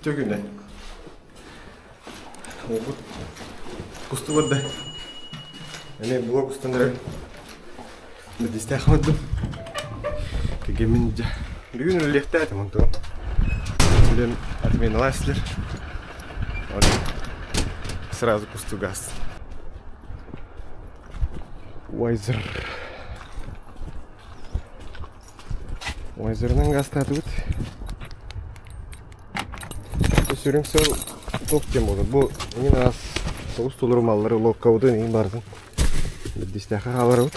Үтүө күнэ. Уолбут кустубут да. Эмиэ блок устан эрэр. Мэдистээх бардым. Кэгэмин дьэ. Бүгүн үлэлиэхтээтим онтон. Үлэм отменалаа силер. Сразу кусту газ. Уайзер. Уайзерынан газтаатыбыт. Сүрүн сыл туох диэн буолар. Бу эҥин аас соҕус толору маллары локкабытын эҥин барытын биирдиистээххэ хааларабыт.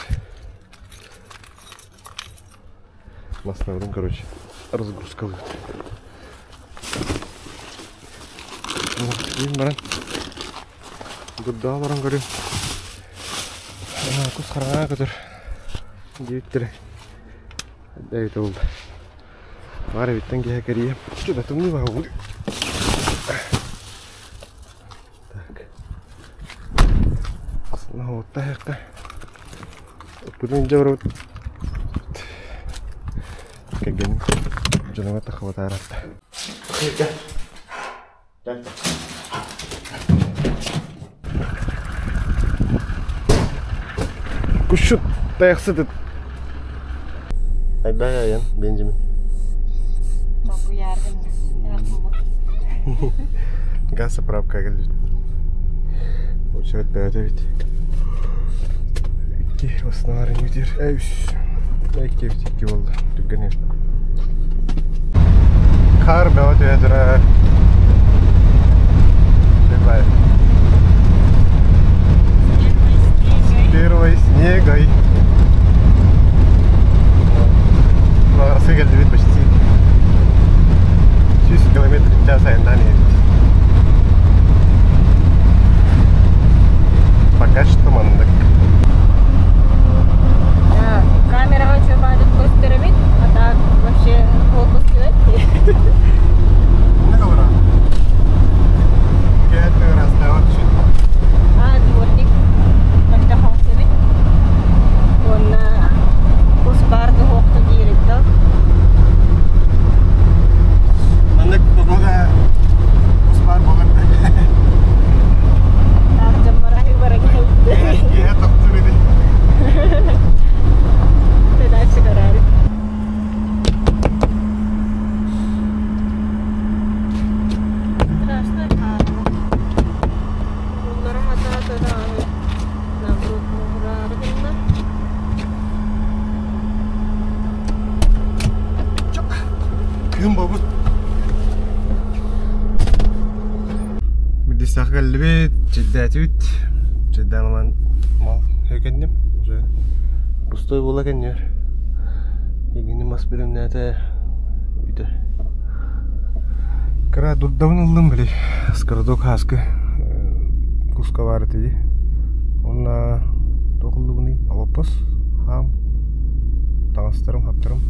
Массыынабытын короче разгрузкалыыбыт. Бүгүн баран дурдаҕа баран көрүм. Кус хараҥаҕа көтөр диэбиттэрэ. Эбитэ буолла. Баар эбиттэн киһи кэрийэ. Что-то тымныы баҕа Так. Оттаһыахха. Оппутун илдьэ барабыт. Кэргэним дьонугар таххыбатааратта. Кусчут тайахсыт ыт. Айбай айан, Бенджамин. Газ заправка кэлбит. Очередь бэйэтэ эбит. Икки основар үтер. Үс. Икки эбит, икки буолла. Түргэн Хаар бөҕө түһэ турар. Первой снегой. Маҕарасқа кэллибит почти. 100 километр в час айаннаан иһэбит. Пока что маннык. Камераҕа үчүгэй көстөр эбит, а так вообще фокус түбэт. А, дворник когда эбит. Уонна кус баар дуһуохту диир эбит Маннык погода кус баар буолар Таах дьоммор аһыы баран кэлбит. Киэһэ тохтуур ини. Передача көрөөрү. Страшно хаалла. Уллара хатаата даҕаны наоборот мууһураары гынна. Күн бобут. Мидисах кэллибит, чэйдээтибит. Чэйдээн ылан мал кэнним. Уже пустой буола кэннигэр. Игини мас билимнээтэ үтэ. Кыра дурдабын ыллым били. Скородок хаскы куска баар этиги. Онна туох ыллыбыный? Олоппос, хаам, таҥастарым, хаптарым.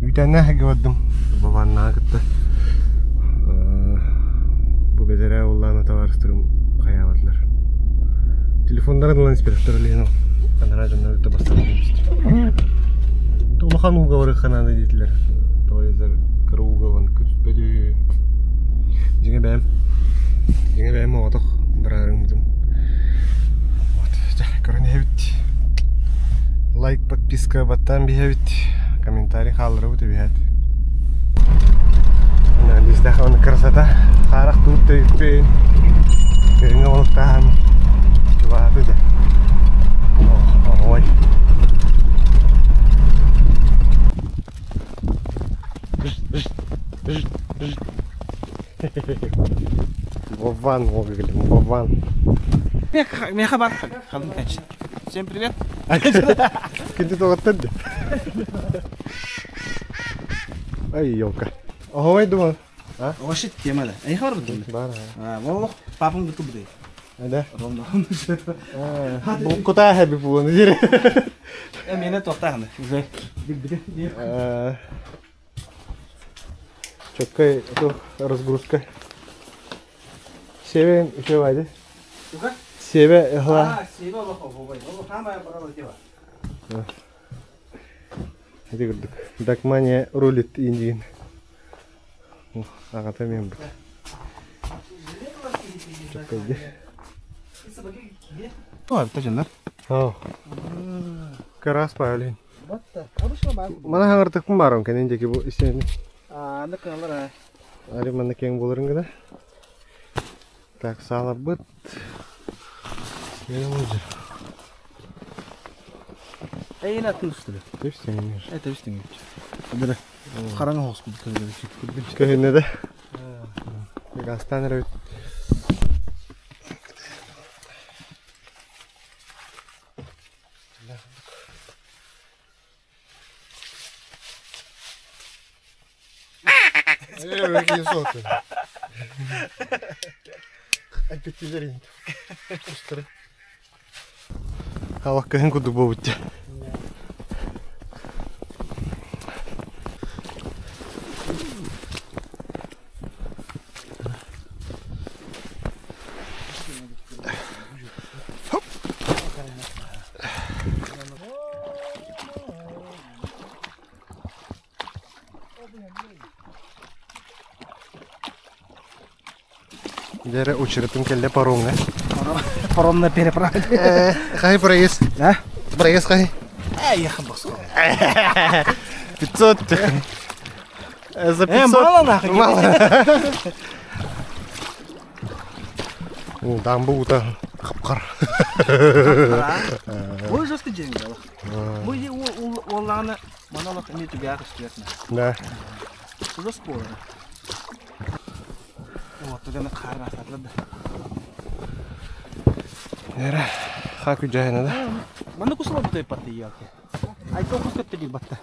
Үүтээннээх эгэ бардым. Бабаннааҕы кытта бу бэтэрээ уоллаана табаарыстарым хайаабатылар. Телефоннарын ылан испэтэхтэр илиһин анараа дьоннор кытта бастан кэбистим. Улахан ууга барыахха наада диэтилэр. Тоҕо диэтэр кыра ууга ылан көтүппэт үһү. Дьиҥэ бэйэм дьиҥэ бэйэм оҕотох бараарыҥмытым. Вот, дьэ, көрөн иһэбит. Лайк, подписка баттаан биһэбит. Комментарий хаалларабыт эбиһээт. Листаханы красота. Харах туут төйүппүн. Көрүҥэ олуктааһын. Чубааты дэ. Ой. Вован, Вован. Меха бар. Всем привет. Күндү тоҕоттор дии. Ай, елка. Оһой думал. А? Вообще тема да. Эй, хар бутун. Бар. А, волох папам буту буду. Да. Ровно. Бу кута хэби буолан дири. Э, мене тоқтағын. Уже. Четкая разгрузка. Севен еще вайды. Себе ыһла. А, себе олох обой. Ол хамай барал дева. Ити курдук. Дакмания рулит индиин. Аҕата мен бут. Чөккөйдө. О, это дьоннор. Оо. Карас паалин. Мана хаҥартыкпын баарым кэнин диэки бу истэни. Аны кыналар Али манна киэҥ буоларын гына. Так, сааларбыт. Эйин атын устуга. Түстүҥ. Это үстүҥ. Бere. Хараҥа хоскут Көһүннэ да. Гастан эрэ Алах кыһын курдук буолбут дии. Дьэ учеретым кэллэ паромҥа. Паромна переправили. Хай проезд? А? Проезд хай? Эй, ехал босс. 500. За 500. мало нахуй. Мало. Дамбы ута хапқар. Ой, жестко деньги дала. Бу уоллааны маналах эмиэ түгээх үстүөтнэ. Да. Жестко буолар. Вот, туганы хаар астатылар да. Нere? Хакы жайына да. Манна кусула бутай патты ялки. Ай то кус көттө батта.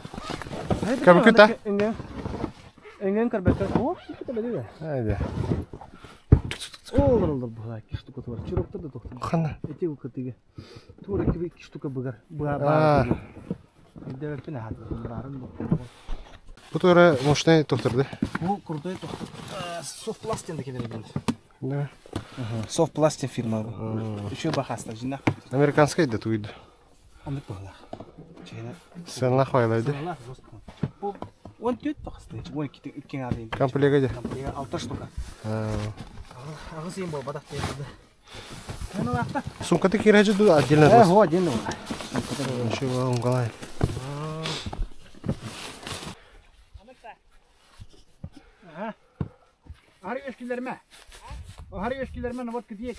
Кабы Эңген. Эңген карбетте. О, ките беде. Haydi. Ол ол була ки штука туар. Чуроктор да токтор. Хана. Эти укатыга. Тура ки штука бугар. Буга А. бар. Девеппин хат барын. Бу тура мощный тохторду. Бу крутой токтор. Софт пластин да келер Да. Софт пластин фирма бу. Еще бахаста жина. Американский да туйду. Онды бахлах. Чейне. Сенла хойлайды. Сыналах жестко. Бу 14 бахасты. 12 үткен алайын. Комплега де. Комплега 6 штука. Ағыз ең бол бадақ дейді. Оны лақта. Сумкаты кирәҗе ду отдельно. Э, го отдельно. Ничего, он галай. Harı eskilerime. O harı eskilerime ne vodka diye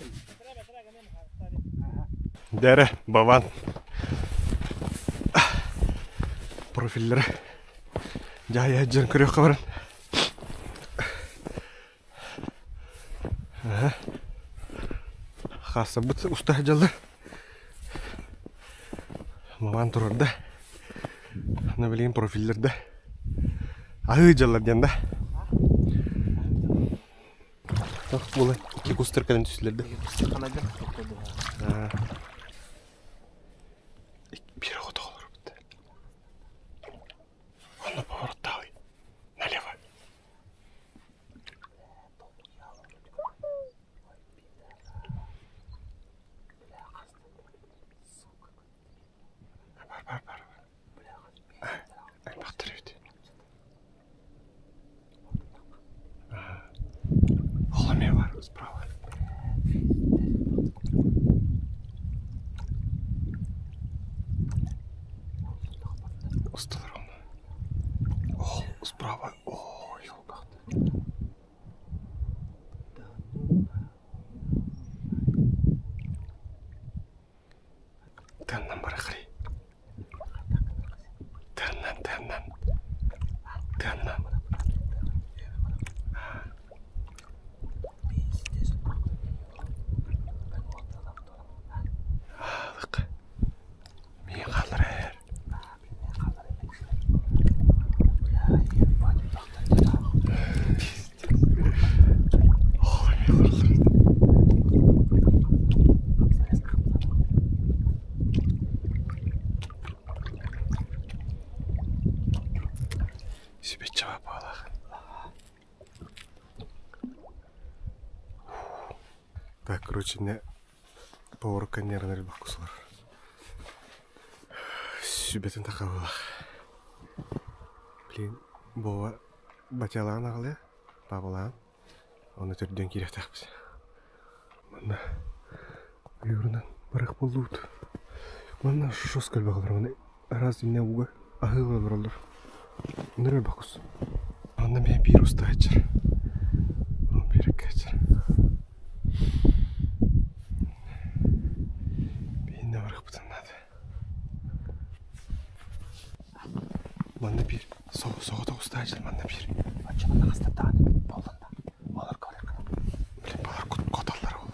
Дәрі, бабан. Профиллері. Жай жан көрек қабарын. Хаса бұт ұста жалды. Маман тұрырды. Аны білген профиллерді. Ағы жаллар ден да. Тақ болы. Екі кустар кәден түстілерді. Bir oda olur bitti. Onu поворот Налево. Бар, бар, бар. Ай, бақтыр өте. Оламе бар, справа. Усталар оны. Ол справа. Ой, ёлкахты. Тәннән бара қарай. Тәннән, тәннән. Тәннән. Алық. Мен қалыр әр. Ой, мен қалыр. Себе чаба балах. Так, короче, не поворотка нервный бакусалар. Сүбетин тақабылах. Блин, бова батялаан ағылы, бабалаан. Оны түрден керек тақпыз. Манна ойуурунан барах буоллубут. Манна жестко элбэх олорор. Манна араас иннэ ууга аһыы олороллор. Онно элбэх кус. Манна эмиэ биир устааччар. Биир иккээччэр. Биһиннэ барыахпытын наада. Манна биир соҕотох устааччар манна биир. Оччоҕо хаста даҕаны буоллун да олорго барыаххына. Блин, балар коталлар ол.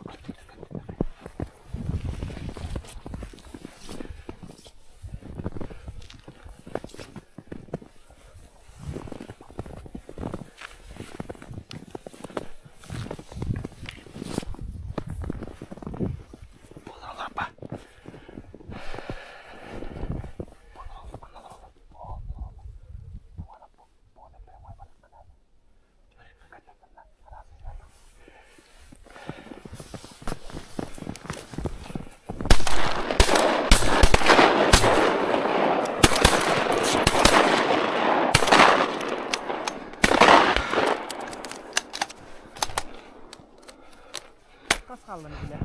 Хас хааллан бile.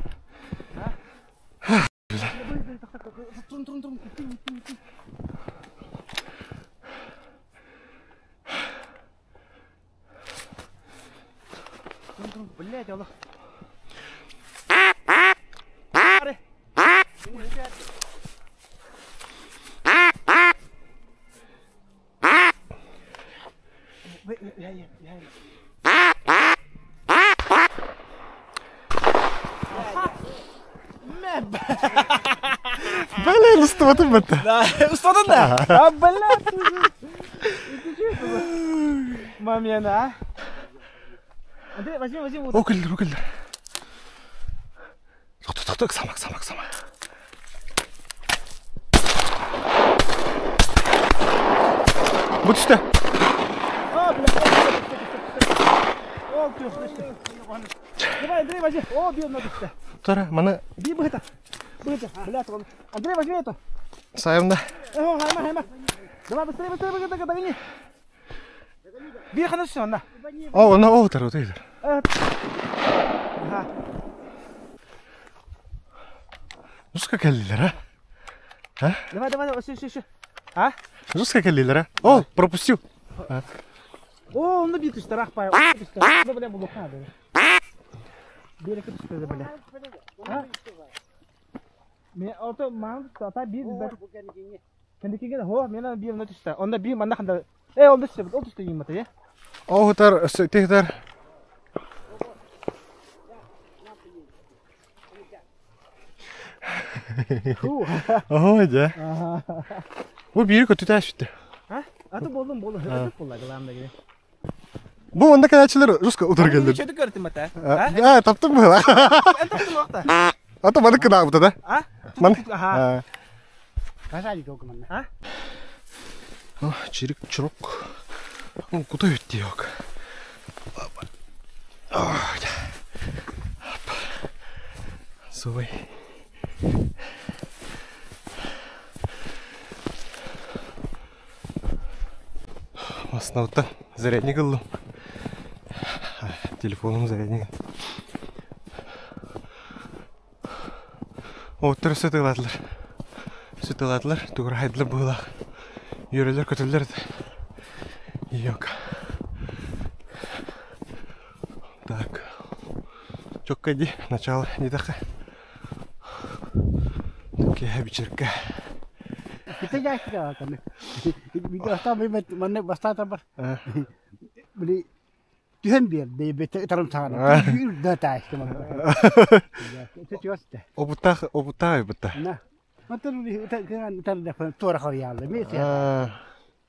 Турун турун турун иттин иттин иттин. Турун турун блядь Аллах. Блин, устубатым бытта. Да, устубатым да? А, блядь. Момент, а? Андрей, возьми, возьми. Вот. О, кэллэр, о, кэллэр. Тохто, тохто, ыксама, ыксама, ыксама. Бу түстэ. А, бля, о, Давай, Андрей, возьми. О, бил на түстэ. Тара, маны Би быһыта. Быһыта. Блядь, он. Андрей, возьми это. Сайымда. О, хайма, хайма. Давай, быстрее, быстрее, быстрее, догони. Би хана все, на. О, на, о, тара, тара. Ага. Жестко кэллилэр, а? А? Давай, давай, давай, все, все, все. А? Жестко кэллилэр, а? О, пропустил. А? О, он набит штарах пай. Да, бля, булуха, да. Берег түстэ, бля. А? Мен ото маан тата бир Кендикиге хо мен бир на түстэ. Онда бир манна ханда. Э, онда түстэ, ол түстэ юм я. О, тар, тихтар. Ой, да. Бу биир көтүтэ сүттэ. А? Аты болдум, болдум. Өтүп болла, главное деген. Бу онда кәләчилер руска утыр келдер. Чөтү көрдүм ата. А, таптың бы. Эн таптың вакта. Ата маны кына бу да. А? Маны. Аха. Касали только манна. А? О, чирик чурок. Ну, куда өтти yok. Сувай. Масынауттан зарядник ыллым. Телефоным зарядник. Оттар сүт ыладылар. Сүт ыладылар, тугур хайдылар быылаах. Үөрэлэр көтөллөр Йок. Так. Чокка ди, начало не таха. Такие вечерка. Kita jaa kan. Видео мен манна бастата бар. Били түһэн биэр бэйбете ытарым саҕана. Да таайста манна. Ити чугаста. Обутах, обутаа бутта. На. Матыр ытар да туора харьяалла. Мен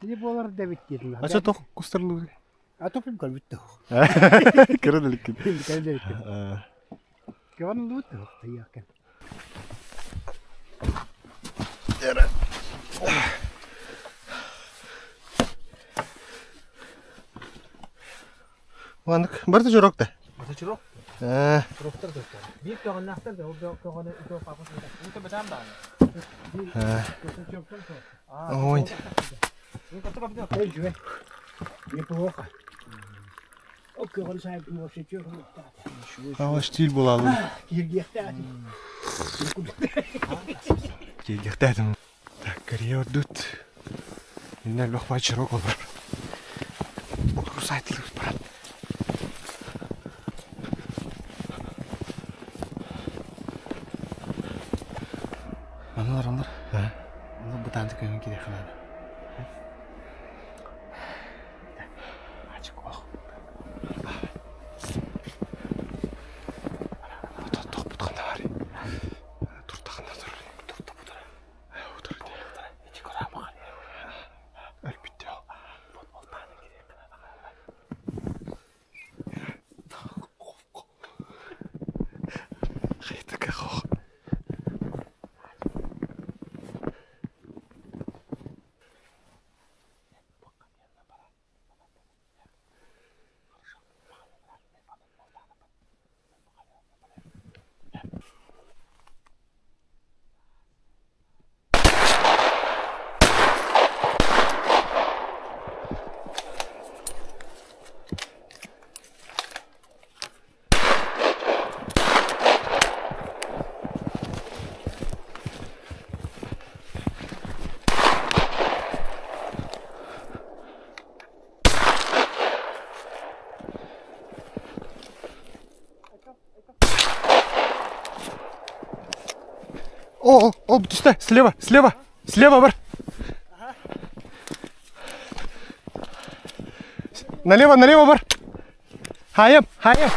Тини буолар да биттир. А что тох кустарлуу? А топим кол битте. Көрө деликкин. Көр деликкин. Кеван лут таякен. Вандык, барты журок да. Барты журок. Э. Журоктар да. Биир көҕүннэхтэр да, ол көҕүнэ үтө папа Үтө бэтам да. Ой. Ала штиль буолаалын. Кииргиэхтээтим. Так, Корея ордут. Инна элбэх бачырок олор. Олору сайтылыбыт баран. Аналар олор. Олор бытаанты көмөн кириэххэ наада. О, о, түстэ, слева, слева, слева бар. Налево, налево бар. Хаем, хаем.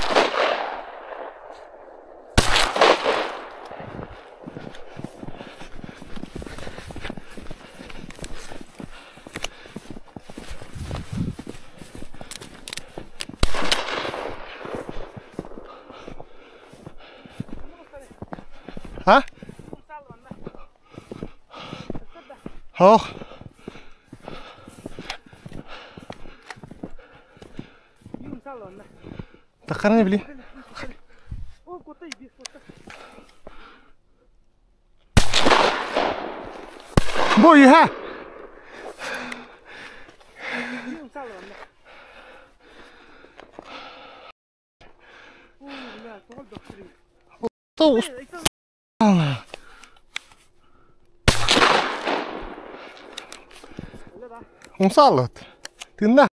А? Ох. Тахараны били. Бу иһэ. Умсааллыбыт. Тыыннаах.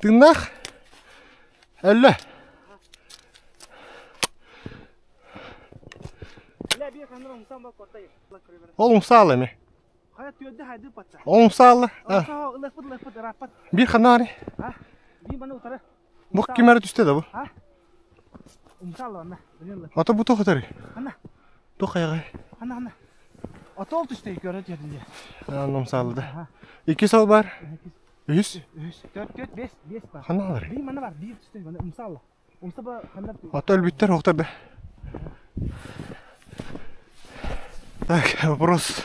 Тыыннаах. Өллө. Ол умсаалла эми. Ол умсаалла. Бир ханна бары. Бу ким эрэ түстэ да бу? Ата бу туох этэрий? Туох хайаҕай? Отол түстэ көрө түһэтин дии. Аан умсааллыда. Икки сал бар. Үс. Үс, төрт, төрт, бес, бес бар. Ханна алар? Биир манна бар, биир түстэ, манна умсаалла. Умса ба ханна Ата өлбүттэр охтор да. Так, вопрос.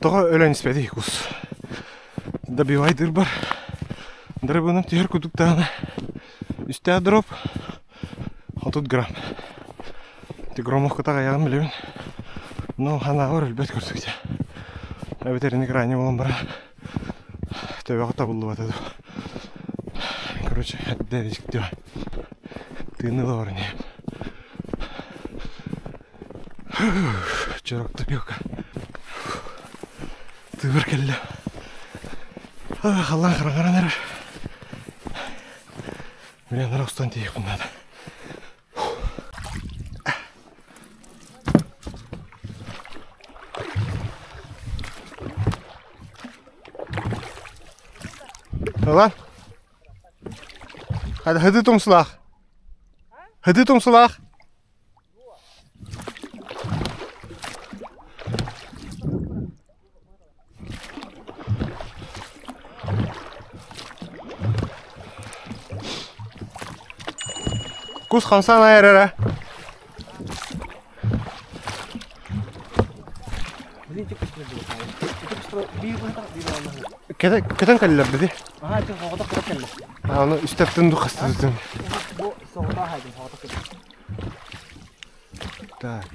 Тоҕо өлөн испэтий кус? Добивайдыр бар. Дробыным түһэр кудук даҕаны. Үстээх дроп. 30 грамм. Ти громовката аҕыйаҕын билэбин. Ну, ханаабар өлбөт курдук дьэ. Эбэтэр ини крайне буолан баран төбөҕө табыллыбата дуу. Короче, эрдэ дьикти тыыны ылабар ини. Чорок тапиока. Тыыбар кэллэ. Халлаан хараҥаран эрэр. Блин, устан тиийиэхпин наада. Ылан. Hadi hadi тумсулаах. Hadi тумсулаах. Кус хамсаан айар эрэ. Көтөн кэллэр биди. Аны үстэптин ду хастытын. Так.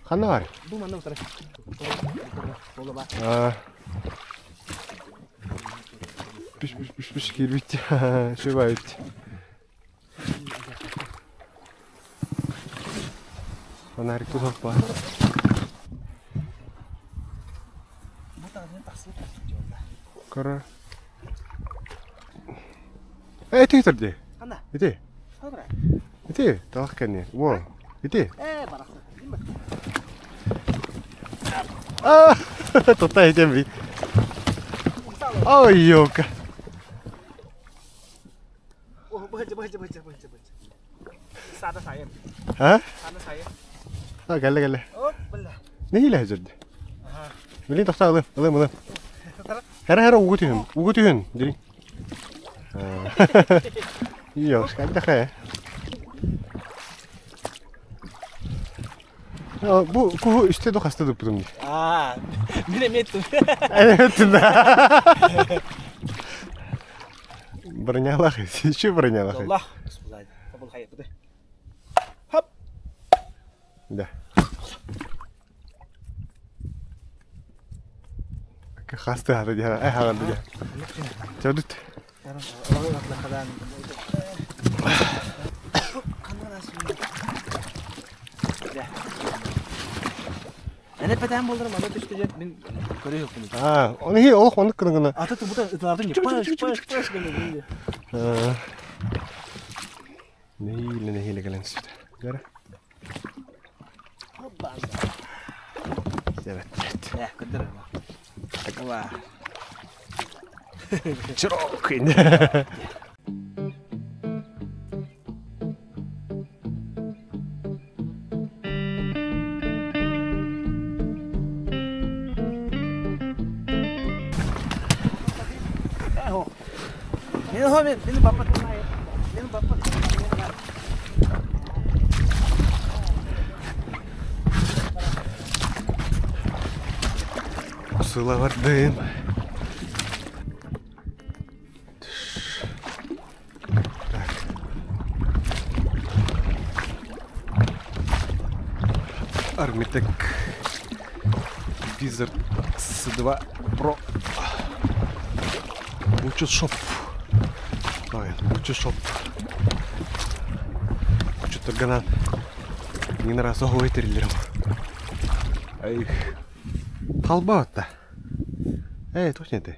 Ханна бар? А. Пиш пиш пиш пиш киирбит. Шыбайт. Фонарик тусаппа. Кара. Э, ити турди. Ханна? Ити. Хабра. Ити, талах кэнни. Во. Ити. Э, барахсан. А, тута этем би. Ой, ёлка. О, быһачы, быһачы, быһачы, быһачы, быһачы. Саада сайын. А? Саада сайын. А, кэллэ, кэллэ. Оп, бля. Нэһиилэ сылдьырды. Билин тахса ылым, ылым, ылым. Хара хара угу түһүн, угу түһүн, дириҥ. Ёш, хайдах Бу куһу үстэ ду хаста туппутум дии. Аа, мин эмиэ эттим. Эттим да. Бронялах, еще бронялах. Аллах, Табыл хайыппыты. Хоп. Да. Хасты хата дии, ай хаҕан дии. Чөдүт. Эн эппэтээн буолларым аны түстэ диэн мин көрүөхпүн. Аа, оны хи олох оннук гына. Ата тубута ытаатын паш паш паш гына. Аа. Нэһиилэ нэһиилэ кэлэн түстэ. Гара. Эбэт. Э, көрдөр. Ва. Чирок. Мен хо мен, мен баппат. Мен баппат. Сыла бардым. Так. Armytek Wizard S2 Pro. Булчут shop. Ой, булчут shop. Булчуттарганан не раз оҕо тэриллэрим. Ай, талбаатта. Эй, точно это.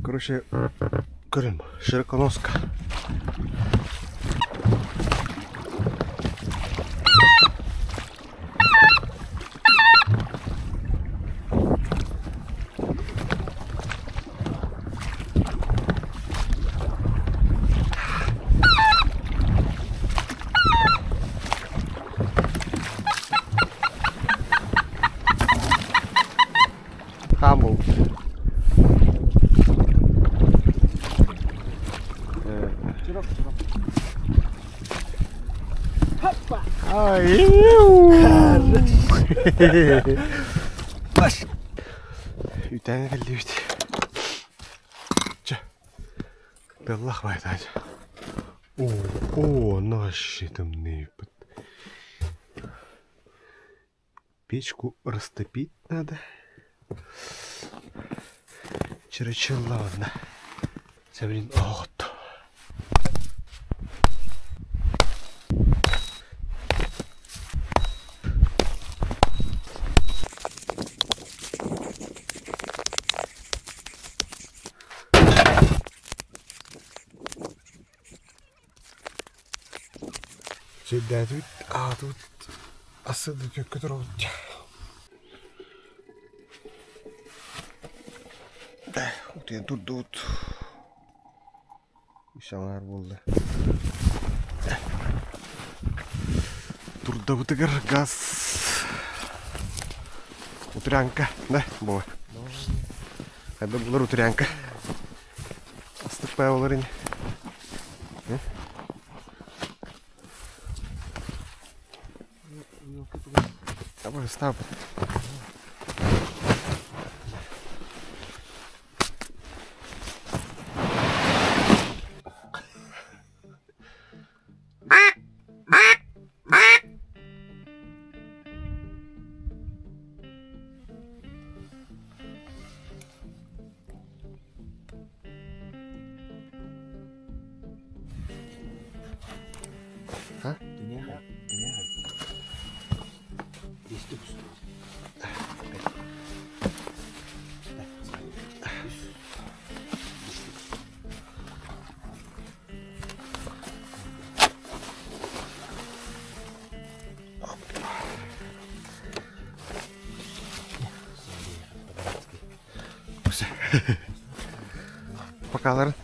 Короче, көрүм, широконоска. Хамыл. Чирок, чирок. Хоппа. Ай. Үтән кэллибит. Чэ. Беллах байтач. О, о, наши там Печку растопить надо. Чырычылла Сәбрин оғытты. Сиддәтүт, аатут, асыды төккө турабыт. Утуйан турдубут. Үс аҥаар буолла. Турдабытыгар газ утрянка, да, була. Хайда булар утрянка. Астык пай болар ини. Давай, ставь. Покаларын.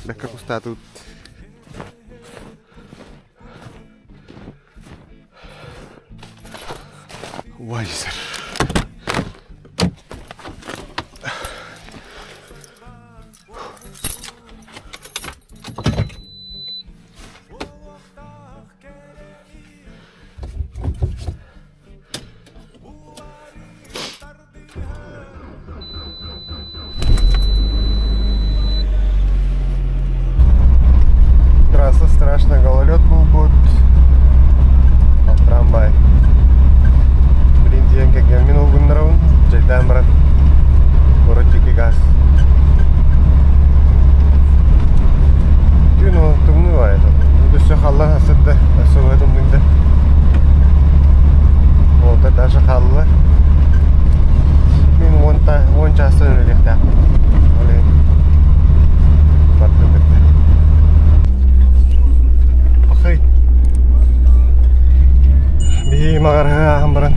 Бэккэ кустаатыбыт. Вайзер. Трасса страшно, гололед был будет. Трамвай. Блин, диэн кэргэммин угуннарабын, чайдаан баран куорат диэки газ. Түүн ол тымныы баайы. Өссө халлаан сырда, өссө быһа тымныйда. Уолаттар даже хааллылар. Мин уон чаастан үлэлиэхтээхпин. Ол иһин бардым кытта. Пахай. Биһиги маҕараһы ааһан баран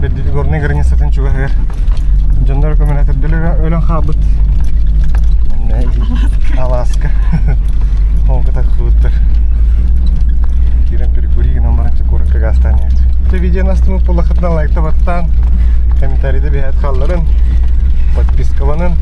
бэрдити горнай границатын чугаһыгар дьоннор көмөлөтөрдөлөр өлөн хаалбыт. Алааска. Ол кытар кыбыттар. Киирэн перекури гынан баран куоракка гаастаан иһэбит. Те видеоны астымыт буоллаххытына лайкта баттаан, комментарийда биһээт хаалларын, подпискаланын.